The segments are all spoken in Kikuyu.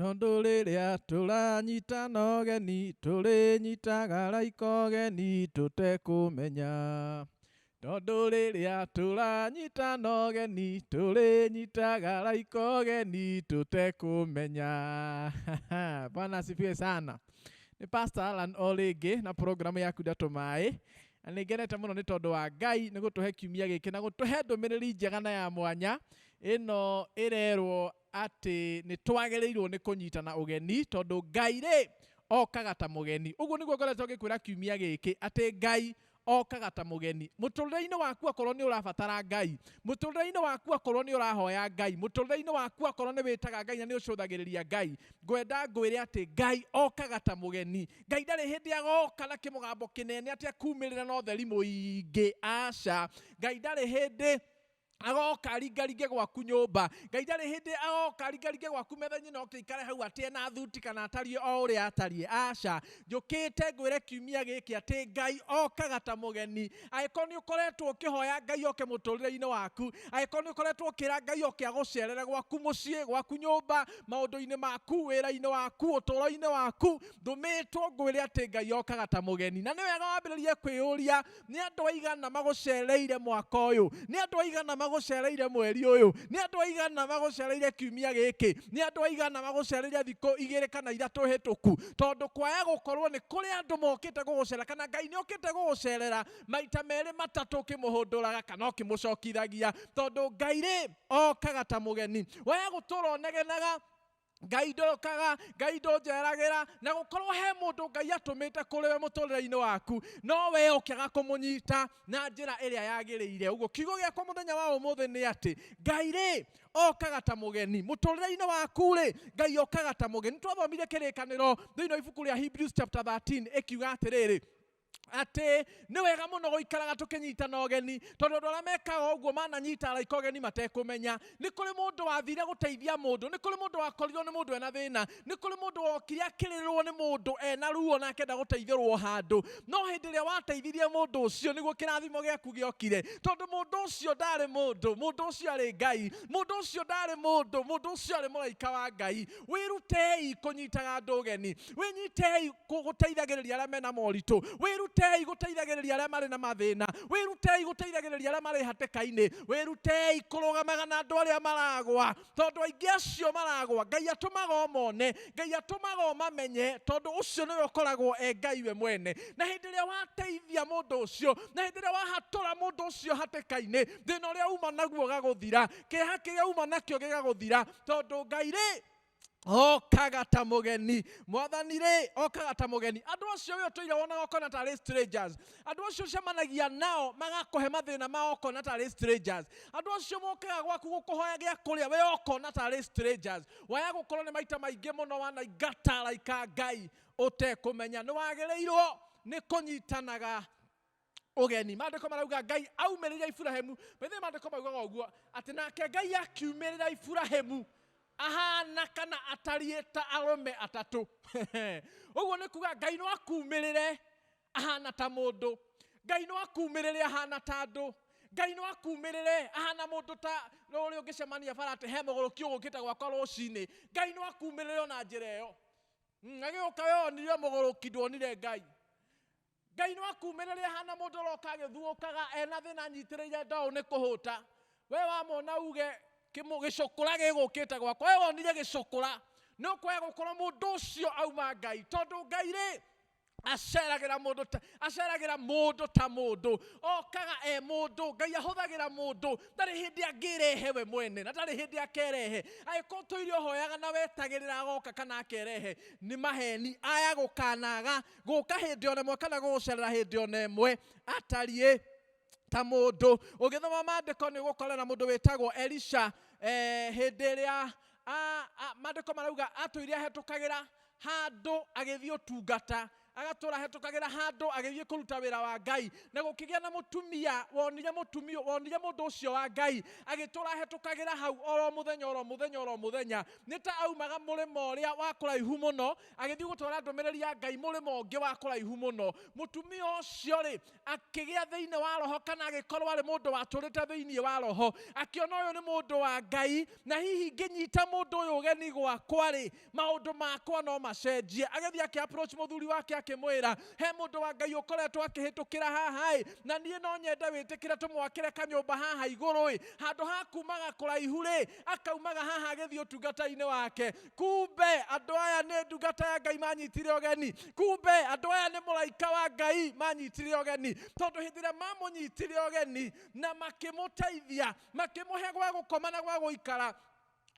Tondũ rĩrĩa tũranyitana ũgeni, tũrĩnyitaga araika ũgeni tũtekũmenya. Tondũ rĩrĩa tũranyitana ũgeni, tũrĩnyitaga araika ũgeni tũtekũmenya. Bwana asifiwe sana. Nĩ Pastor Alan o rĩngĩ na programu yaku Ndatũ Maĩ. Na nĩ ngenete mũno nĩ tondũ wa Ngai nĩ gũtũhe kiumia gĩkĩ na gũtũhe ndũmĩrĩri njega na ya mwanya ĩno ĩrerwo atĩ nĩ twagĩrĩirwo nĩ kũnyitana ũgeni tondũ Ngai rĩ okaga ta mũgeni. Ũguo nĩguo ngoretwo ngĩkwĩra kiumia gĩkĩ atĩ Ngai okaga ta mũgeni. Mũtũrĩre-inĩ waku akorwo nĩ ũrabatara Ngai, mũtũrĩre-inĩ waku akorwo nĩ ũrahoya Ngai, mũtũrĩre-inĩ waku akorwo nĩ wĩtaga Ngai na nĩ ũcũthagĩrĩria Ngai, ngwenda ngwĩre atĩ Ngai okaga ta mũgeni. Ngai ndarĩ hĩndĩ agoka na kĩmũgambo kĩnene atĩ akumĩrĩre na ũtheri mũingĩ, aca. Ngai ndarĩ hĩndĩ agoka aringaringe gwaku nyũmba. Ngai ndarĩ hĩndĩ agoka aringaringe gwaku metha-inĩ na oke aikare hau atĩ ena thuti kana atariĩ o ũrĩa atariĩ, aca. Njũkĩte ngwĩre kiumia gĩkĩ atĩ Ngai okaga ta mũgeni. Angĩkorwo nĩ ũkoretwo ũkĩhoya Ngai oke mũtũrĩre-inĩ waku, angĩkorwo nĩ ũkoretwo ũkĩra Ngai oke agũcerere gwaku mũciĩ, gwaku nyũmba, maũndũ-inĩ maku, wĩra-inĩ waku, ũtũũro-inĩ waku, ndũmĩtwo ngwĩre atĩ Ngai okaga ta mũgeni. Na nĩ wega wambĩrĩrie kwĩyũria, nĩ andũ aigana magũcereire mwaka ũyũ? Nĩ andũ aigana magũcereire mweri ũyũ? Nĩ andũ aigana magũcereire kiumia gĩkĩ? Nĩ andũ aigana magũcereire thikũ igĩrĩ kana ithatũ hĩtũku? Tondũ kwaya gũkorwo nĩ kũrĩ andũ mokĩte gũgũcerera, kana Ngai nĩ okĩte gũgũcerera maita merĩ matatũ ũkĩmũhũndũraga kana ũkĩmũcokithagia, tondũ Ngai rĩ okaga ta mũgeni. Waya gũtũra ũnegenaga, Ngai ndokaga, Ngai ndũnjeragĩra, na gũkorwo he mũndũ Ngai atũmĩte kũrĩ we mũtũrĩre-inĩ waku, no we ũkĩaga kũmũnyita na njĩra ĩrĩa yagĩrĩire. Ũguo kiugo gĩakwa mũthenya wa ũmũthĩ nĩ atĩ Ngai rĩ okaga ta mũgeni mũtũrĩre-inĩ waku rĩ, Ngai okaga ta mũgeni. Twathomire kĩrĩkanĩro thĩinĩ wa ibuku rĩa Hebrews chapter 13 ĩkiuga atĩrĩrĩ, atĩ nĩ wega mũno gũikaraga tũkĩnyitana ũgeni, tondũ andũ arĩa mekaga ũguo mananyita araika ũgeni matekũmenya. Nĩ kũrĩ mũndũ wathire gũteithia mũndũ, nĩ kũrĩ mũndũ wakorirwo nĩ mũndũ ena thĩna, nĩ kũrĩ mũndũ wokire akĩrĩrwo nĩ mũndũ ena ruo na akenda gũteithĩrwo handũ, no hĩndĩ ĩrĩa wateithirie mũndũ ũcio nĩguo kĩrathimo gĩaku gĩokire, tondũ mũndũ ũcio ndarĩ mũndũ, mũndũ ũcio arĩ Ngai, mũndũ ũcio ndarĩ mũndũ, mũndũ ũcio arĩ mũraika wa Ngai. Wĩrutei kũnyitaga andũ ũgeni, wĩnyitei gũteithagĩrĩria arĩa mena moritũ, wĩrutei gũteithagĩrĩria arĩa marĩ na mathĩna, wĩrutei gũteithagĩrĩria arĩa marĩ hatĩka-inĩ, wĩrutei kũrũgamaga na andũ arĩa maragwa, tondũ aingĩ acio maragwa Ngai atũmaga ũmone, Ngai atũmaga ũmamenye, tondũ ũcio nĩwe ũkoragwo e Ngai we mwene. Na hĩndĩ ĩrĩa wateithia mũndũ ũcio, na hĩndĩ ĩrĩa wahatũra mũndũ ũcio hatĩka-inĩ, thĩna ũrĩa uma naguo ũgagũthira, kĩeha kĩrĩa uma nakĩo gĩgagũthira, tondũ Ngai rĩ okaga ta mũgeni. Mwathani rĩ okaga ta mũgeni. Andũ acio we ũtũire wonaga ũkona tarĩ strangers, andũ acio ũcemanagia nao magakũhe mathĩna mao ũkona tarĩ strangers, andũ acio mokaga gwaku gũkũhoya gĩa kũrĩa we ũkona tarĩ strangers. Waya gũkorwo nĩ maita maingĩ mũno wanaingata araika Ngai ũtekũmenya. Nĩ wagĩrĩirwo nĩ kũnyitanaga ũgeni. Maandĩko marauga Ngai aumĩrĩire Iburahĩmu. By the way, maandĩko maugaga ũguo atĩ nake Ngai akiumĩrĩra Iburahĩmu ahana kana atariĩ ta arũme atatũ. Ũguo nĩ kuga Ngai no akumĩrĩre ahana ta mũndũ, Ngai no akumĩrĩre ahana ta andũ, Ngai no akumĩrĩre ahana mũndũ ta ũrĩa ũngĩcemania bara atĩ he mũgũrũki ũgũkĩte gwakwa rũcinĩ. Ngai no akumĩrĩre ona njĩra ĩyo. Agĩũka we onire mũgũrũki, nduonire Ngai. Ngai no akumĩrĩre ahana mũndũ ũroka agĩthuũkaga ena thĩna anyitĩrĩire ndaũ nĩ kũhũta. We wamona uge gĩcũkũra gĩgũkĩte gwakwa, we wonire gĩcũkũra, nĩ ũkwaya gũkorwo mũndũ ũcio auma Ngai, tondũ Ngai rĩ aceragĩra mũndũ ta, aceragĩra mũndũ ta mũndũ, okaga e mũndũ. Ngai ahũthagĩra mũndũ, ndarĩ hĩndĩ angĩrehe we mwene na ndarĩ hĩndĩ akerehe. Angĩkorwo tũire ũhoyaga na wetagĩrĩra agoka kana akerehe, nĩ maheni. Aya gũkanaga gũka hĩndĩ ona ĩmwe kana gũgũcerera hĩndĩ ona ĩmwe atariĩ ta mũndũ. Ũgĩthoma maandĩko nĩ ũgũkorera mũndũ wĩtagwo Elisha, hĩndĩ ĩrĩa maandĩko marauga atũire ahetũkagĩra handũ agĩthiĩ ũtungata, Agatũra hetũkagĩra handũ agĩthiĩ kũruta wĩra wa Ngai, na gũkĩgĩa na mũtumia wonire mũtumia wonire mũndũ ũcio wa Ngai agĩtũra hetũkagĩra hau oro mũthenya, oro mũthenya, oro mũthenya. Nĩ ta aumaga mũrĩmo ũrĩa wa kũraihu mũno agĩthiĩ gũtwara ndũmĩrĩri ya Ngai mũrĩmo ũngĩ wa kũraihu mũno. Mũtumia ũcio rĩ, akĩgĩa thĩinĩ wa roho, kana agĩkorwo arĩ mũndũ watũrĩte thĩinĩ wa roho, akĩona ũyũ nĩ mũndũ wa Ngai, na hihi ngĩnyita mũndũ ũyũ ũgeni gwakwa rĩ, maũndũ makwa no macenjie. Agĩthiĩ akĩ approach mũthuri wake akĩmwĩra, he mũndũ wa Ngai ũkoretwo akĩhĩtũkĩra haha ĩ, na niĩ no nyende wĩtĩkĩre tũmwakĩre kanyũmba haha igũrũ ĩ, handũ ha kumaga kũraihu rĩ, akaumaga haha agĩthiĩ ũtungata-inĩ wake. Kumbe andũ aya nĩ ndungata ya Ngai manyitire ũgeni, kumbe andũ aya nĩ mũraika wa Ngai manyitire ũgeni, tondũ hĩndĩ ĩrĩa mamũnyitire ũgeni na makĩmũteithia, makĩmũhe gwa gũkoma na gwa gũikara,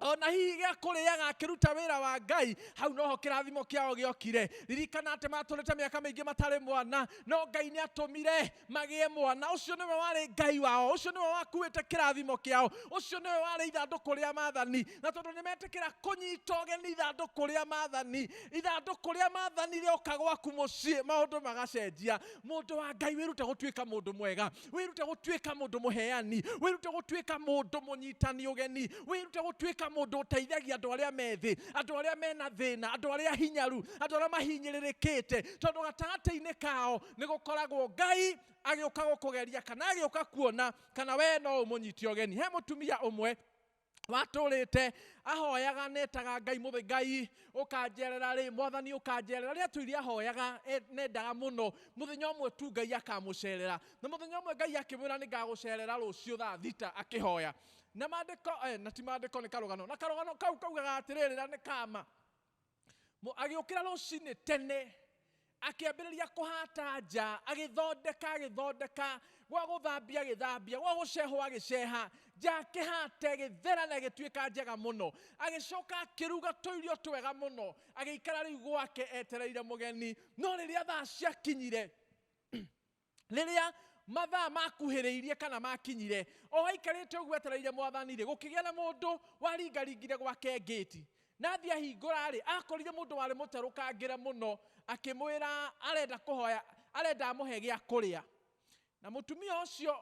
ona hihi gĩa kũrĩaga akĩruta wĩra wa Ngai, hau noho kĩrathimo kĩao gĩokire. Ririkana atĩ matũrĩte mĩaka mĩingĩ matarĩ mwana, no Ngai nĩ atũmire magĩe mwana. Ũcio nĩwe warĩ Ngai wao, ũcio nĩwe wakuĩte kĩrathimo kĩao, ũcio nĩwe warĩ ithandũkũ rĩa maathani. Na tondũ nĩ metĩkĩra kũnyita ũgeni ithandũkũ rĩa maathani, ithandũkũ rĩa maathani rĩoka gwaku mũciĩ, maũndũ magacenjia. Mũndũ wa Ngai, wĩrute gũtuĩka mũndũ mwega, wĩrute gũtuĩka mũndũ mũheani, wĩrute gũtuĩka mũndũ mũnyitani ũgeni, wĩrute gũtuĩka mũndũ ũteithagia andũ arĩa me thĩ, andũ arĩa mena thĩna, andũ arĩa hinyaru, andũ arĩa mahinyĩrĩrĩkĩte, tondũ gatagatĩ-inĩ kao nĩ gũkoragwo Ngai agĩũka gũkũgeria kana agĩũka kuona kana we no ũmũnyite ũgeni. He mũtumia ũmwe watũrĩte ahoyaga, netaga Ngai mũthĩ, Ngai ũkanjerera rĩ, Mwathani ũkanjerera rĩ. Atũire ahoyaga, nendaga mũno mũthenya ũmwe tu Ngai akamũcerera. Na mũthenya ũmwe Ngai akĩmwĩra, nĩ ngagũcerera rũciũ thaa 6. Akĩhoya na maandĩko, na ti maandĩko, nĩ karũgano, na karũgano kau kaugaga atĩrĩrĩ, na nĩ kama. Agĩũkĩra rũcinĩ tene, akĩambĩrĩria kũhata nja, agĩthondeka, agĩthondeka gwa gũthambia, agĩthambia gwa gũcehwo, agĩceha nja, akĩhata ĩgĩthera na ĩgĩtuĩka njega mũno. Agĩcoka akĩruga tũirio twega mũno, agĩikara rĩu gwake etereire mũgeni. No rĩrĩa thaa ciakinyire, rĩrĩa mathaa makuhĩrĩirie kana makinyire, o aikarĩte ũguo etereire Mwathani rĩ, gũkĩgĩa na mũndũ waringaringire gwake ngĩti. Na athiĩ ahingũra rĩ, akorire mũndũ warĩ mũterũkangĩre mũno, akĩmwĩra arenda kũhoya, arenda amũhe gĩa kũrĩa. Na mũtumia ũcio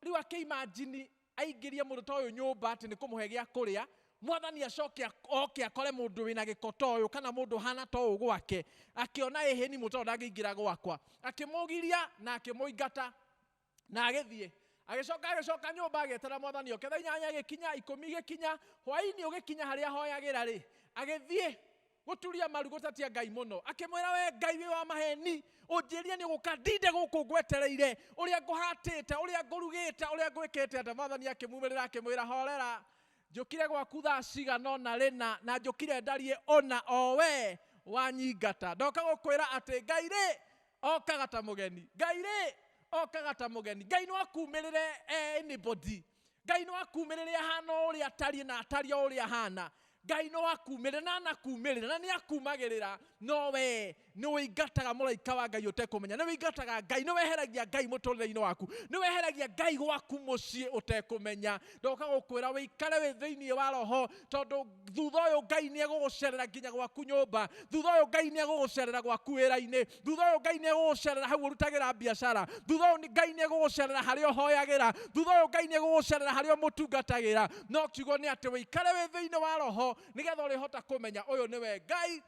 rĩu akĩimagine aingĩrie mũndũ ta ũyũ nyũmba atĩ nĩ kũmũhe gĩa kũrĩa, Mwathani acoke oke akore mũndũ wĩna gĩko ta ũyũ kana mũndũ ũhana ta ũũ gwake. Akĩona ĩhĩ ni mũndũ ndangĩingĩra gwakwa, akĩmũgiria na akĩmũingata na agĩthiĩ. Agĩcoka agĩcoka nyũmba, agĩetera Mwathani oke. Thaa 8 agĩkinya, 10 igĩkinya, hwaĩ-inĩ ũgĩkinya harĩa ahoyagĩra rĩ, agĩthiĩ gũturia maru gũtetia Ngai mũno, akĩmwĩra, we Ngai wĩ wa maheni, ũnjĩrie nĩ ũgũka, ndinde gũkũ ngwetereire, ũrĩa ngũhatĩte, ũrĩa ngũrugĩte, ũrĩa ngwĩkĩte atĩ. Mwathani akĩmumĩrĩra, akĩmwĩra, horera, njũkire gwaku thaa cigana ũna rĩna, na njũkire ndariĩ ũna o we wanyingata. Ndoka gũkwĩra atĩ Ngai rĩ okaga ta mũgeni, Ngai rĩ okaga ta mũgeni. Ngai no akumĩrĩre anybody. Ngai no akumĩrĩre ahana o ũrĩa atariĩ na atariĩ o ũrĩa ahana. Ngai no akumĩrĩre na anakumĩrĩra na nĩ akumagĩrĩra, no we nĩ wĩingataga mũraika wa Ngai ũtekũmenya, nĩ wĩingataga Ngai, nĩ weheragia Ngai mũtũrĩre-inĩ waku, nĩ weheragia Ngai gwaku mũciĩ ũtekũmenya. Ndoka gũkwĩra wĩikare wĩ thĩinĩ wa roho, tondũ thutha ũyũ Ngai nĩ egũgũcerera nginya gwaku nyũmba, thutha ũyũ Ngai nĩ egũgũcerera gwaku wĩra-inĩ, thutha ũyũ Ngai nĩ egũgũcerera hau ũrutagĩra biacara, thutha ũyũ Ngai nĩ egũgũcerera harĩa ũhoyagĩra, thutha ũyũ Ngai nĩ egũgũcerera harĩa ũmũtungatagĩra. No kiugo nĩ atĩ wĩikare wĩ thĩinĩ wa roho, nĩgetha ũrĩhota kũmenya ũyũ nĩwe Ngai,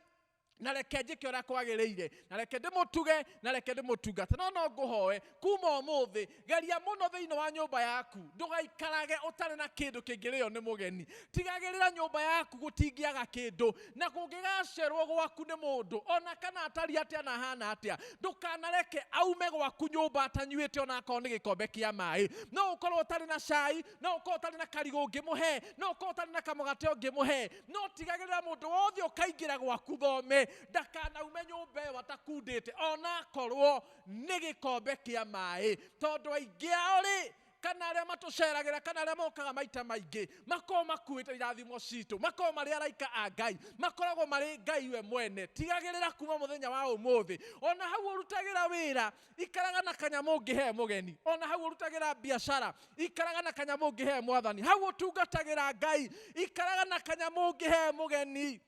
na reke njĩke ũrĩa kwagĩrĩire, na reke ndĩmũtuge, na reke ndĩmũtungate. No no ngũhoe kuma ũmũthĩ, geria mũno thĩinĩ wa nyũmba yaku ndũgaikarage ũtarĩ na kĩndũ kĩngĩrĩo nĩ mũgeni. Tigagĩrĩra nyũmba yaku gũtingĩaga kĩndũ, na kũngĩgacerwo gwaku nĩ mũndũ, ona kana atariĩ atĩa na ahana atĩa, ndũkanareke aume gwaku nyũmba atanyuĩte ona akorwo nĩ gĩkombe kĩa maĩ. No ũkorwo ũtarĩ na cai, no ũkorwo ũtarĩ na karigũ ũngĩmũhe, no ũkorwo ũtarĩ na kamũgate ũngĩmũhe, no tigagĩrĩra mũndũ wothe ũkaingĩra gwaku thome ndakanaume nyũmba ĩyo atakundĩte ona akorwo nĩ gĩkombe kĩa maĩ. Tondũ aingĩ ao rĩ, kana arĩa matũceragĩra kana arĩa mokaga maita maingĩ, makoragwo makuĩte irathimo citũ, makoragwo marĩ araika a Ngai, makoragwo marĩ Ngai we mwene. Tigagĩrĩra kuma mũthenya wa ũmũthĩ, ona hau ũrutagĩra wĩra, ikaraga na kanyamũ ũngĩhe mũgeni, ona hau ũrutagĩra biacara, ikaraga na kanyamũ ũngĩhe Mwathani, hau ũtungatagĩra Ngai, ikaraga na kanyamũ ũngĩhe mũgeni.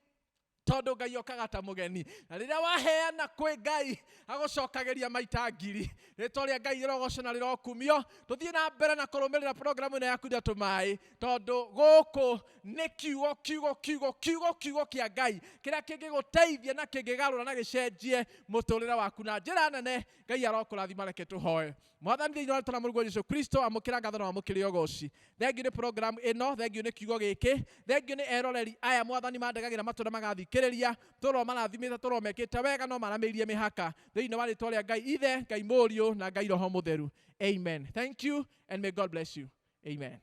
Tondũ Tondũ Ngai okaga ta mũgeni, na rĩrĩa waheana kwĩ Ngai agũcokagĩria maita ngiri. Rĩtwa rĩa Ngai rĩrogocwo na rĩrokumio. Tũthiĩ na mbere na kũrũmĩrĩra programu ĩno ya Kuria Tũmaĩ, tondũ gũkũ nĩ kiugo kiugo kiugo kiugo kiugo kĩa Ngai kĩrĩa kĩngĩgũteithia na kĩngĩgarũra na gĩcenjie mũtũrĩre waku na njĩra nene. Ngai arokũrathima. Reke tũhoe. Mwathani, thĩinĩ wa rĩtwa rĩa Mũrũguo Jesu Kristo, amũkĩra ngatho na wamũkĩre ũgoci. Thengiũ nĩ programu ĩno, thengiũ nĩ kiugo gĩkĩ, thengiũ nĩ eroreri aya, Mwathani, mandegagĩra matũ na magathikĩrĩria. Tũro marathimĩte, tũro mekĩte wega, no maramĩirie mĩhaka. Thĩinĩ wa rĩtwa rĩa Ngai Ithe, Ngai Mũriũ na Ngai Roho Mũtheru, amen. Thank you and may God bless you. Amen.